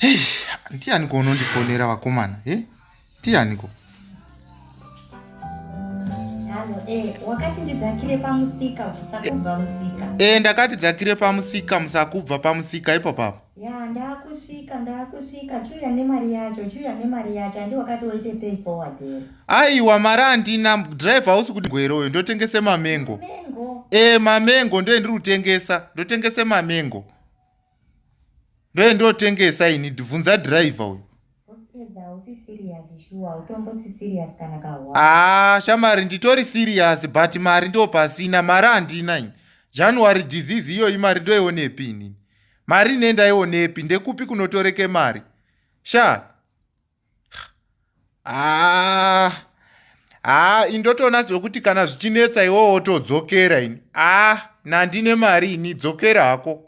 Hey, ndianiko unondifonera vakomana he ndianiko? Eh, wakati ndidzakire pamusika musakubva musika. Eh, ndakati dzakire pamusika musakubva pamusika ipo papo. Ya, ndakusvika ndakusvika chiuya nemari yacho chiuya nemari yacho handi wakati woite pay forward here. Aiwa mari handina driver hausi kuti gwere uyo ndotengese mamengo. Mengo. Eh, mamengo ndoye ndiri kutengesa ndotengese mamengo. Ndoye ndotengesa ini bvunza driver uyu. Ah, shamari nditori serious but mari ndo pasina mari handina ini. January disease iyoyi mari ndoionepi inini. Mari ine ndaionepi ndekupi kunotoreke mari. Sha. Ah. Ah, indotoona zvekuti kana zvichinetsa iwewo wotodzokera ini. Ah, nandine mari ini dzokera hako.